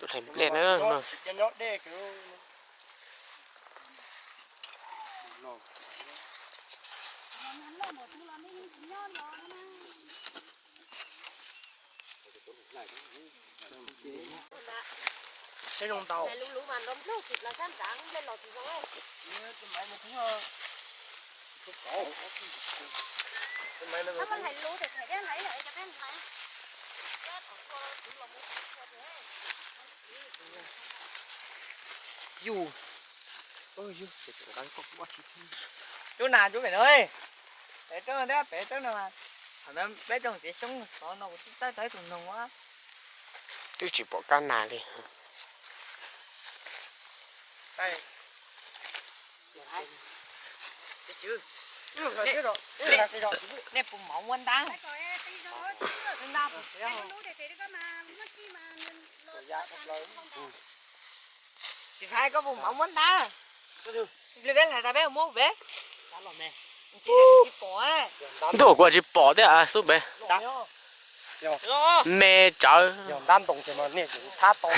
hlais nplej na. Yus, yus, cub nas cub pem no, pem roob no thiab pem roob no mas, thaum ntawd peb rooj txiav xyoob xov no kuv twb tawb tau ib tug noog a. Twb tsis pom kab nas li. Nej puas mov muab ntab? Tsis hais koj puas mov muab ntab? Peb hlais tas peb muab pem. Tsis pom. Ntuj, kuv tsis pom thiab xub pem. Me tsawv. Yog ntab ntoo ces mas nej kuv thab tau.